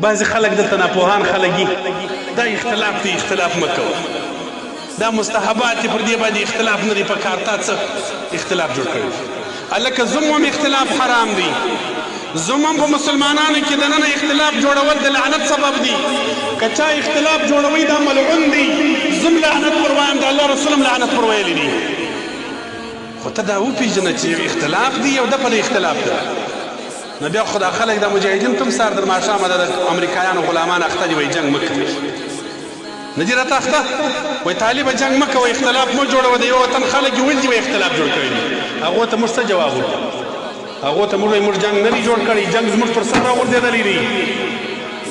بعضې خلک دلته ناپوهان خلک دي، دا اختلاف دی، اختلاف مه کوه، دا مستحبات دي، پر دې باندې اختلاف نه دی په کار، تا څه اختلاف جوړ کړی؟ هلکه زوم هم اختلاف حرام دی، زوم هم په مسلمانانو کې دننه اختلاف جوړول د لعنت سبب دی، که چا اختلاف جوړوي دا ملعون دی، زوم لعنت پر وایم، د الله رسول هم لعنت پر ویلی دی. خو ته دا وپیژنه چې یو اختلاف دی، یو دپه د اختلاف ده. نو بیا خو دا خلک دا مجاهدین تم سهار در ماښامه د امریکایانو غلامان اخته دي، وایي جنګ مه کوئ، نه دي راته اخته؟ وایي طالبه جنګ مه کوئ، اختلاف مه جوړوه، د یو وطن خلک یې ولې دي وایي اختلاف جوړ کړی دي؟ هغو ته موږ څه جواب ورکړو؟ هغو ته موږ وایو موږ جنګ نه دی جوړ کړی، جنګ زموږ پر سر راغورځېدلی دی.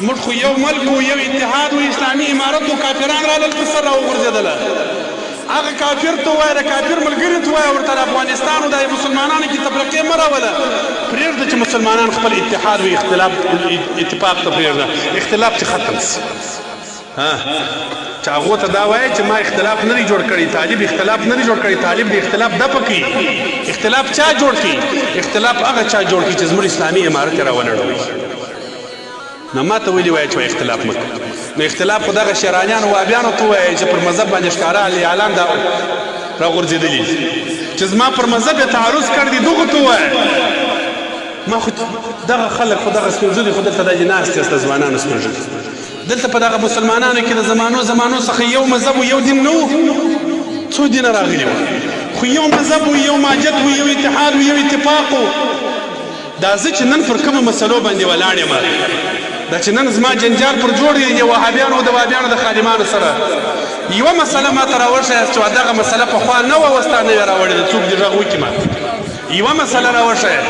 موږ خو یو ملک وو، یو اتحاد وو، اسلامي امارت وو، کافران رالل پر سر راوغورځېدله. هغه کافر ته ووایه، د کافر ملګري ته ووایه، ورته د افغانستان او د مسلمانانو کې تفرقې مه راوله، پرېږده چې مسلمانان خپل اتحاد او اختلاف اتفاق ته پرېږده، اختلاف چې ختم شي. ها چې هغو ته دا وایي چې ما اختلاف نه دی جوړ کړی، طالب اختلاف نه دی جوړ کړی، طالب د اختلاف دپه کوي. اختلاف چا جوړ کړي؟ اختلاف هغه چا جوړ کړي چې زموږ اسلامي امارت یې راونړوي. نو ما ته ولې وایې چې اختلاف مه کوه؟ نو اختلاف خو دغه شیرانیانو وابیانو ته ووایه چې پر مذهب باندې ښکاره اعلان دا راغورځېدلي دي چې زما پر مذهب یې تعرض کړی دی، دغو ته ووایه. ما خو دغه خلک خو دغه سپین ږیري خو دلته داسې ناست یاست، د ځوانانو سپین ږیري دلته په دغه مسلمانانو کې د زمانو زمانو څخه یو مذهب و یو دین نه و، څو دینه راغلي وو، خو یو مذهب و، یو ماجت و، یو اتحاد و، یو اتفاق و. دا زه چې نن پر کومو مسلو باندې ولاړ یم، دا چې نن زما جنجال پر جوړ دی د وهابیانو او د وهابیانو د خادمانو سره، یوه مسله ماته راوښیاست چې دغه مسله پخوا نه وه اوس تا نوې راوړې ده، څوک دې غږ وکړي ماته یوه مسله راوښیه.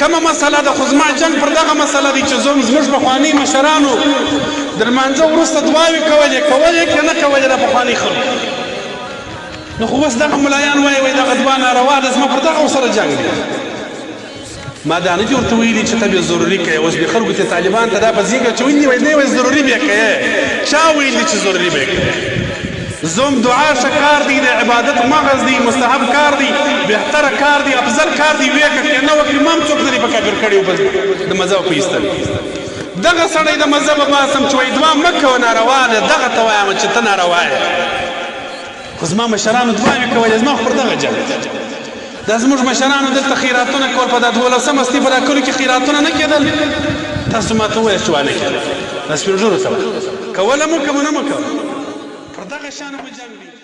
کومه مسله ده؟ خو زما جنګ پر دغه مسله دی چې زوم زموږ پخواني مشرانو د لمانځه وروسته دعاوې کولې، کولې که نه کولې د پخواني خلکو؟ نو خو اوس دغه ملایان وایي وایي دغه دعا ناروا ده، زما پر دغه ورسره جنګ دی. ما دا نه دي ورته ویلي چې ته به ضروري کوې، اوس به خلکو ته طالبان ته دا په ذهن کې چوي وایي دی وایي ضروري به کوې، چا ویلي چې ضروري به کوې؟ زوم دعا ښه کار دی، د عبادت مغز دی، مستحب کار دی، بهتره کار دی، افضل کار دی، ویې که که نه وکړي ما هم څوک نه دی په کافر کړي د مذهب په ایستل. دغه سړی د مذهبه باسم چې وایي دعا مه کوه ناروا ده، دغه ته وایم چې ته ناروا یې. خو زما مشرانو دعاوې کولې، زما خو پر دغه جنګ دی. دا زموږ مشرانو دلته خیراتونه کول، په دا دولسمه ستي په دا کلو کې خیراتونه نه کېدل؟ تاسو ماته ووایاست چې وانه کېدل. دا سپین ږیرو ته وایه کوله مو که مو نه مو کوله؟ پر دغه شان مو جنګ دی.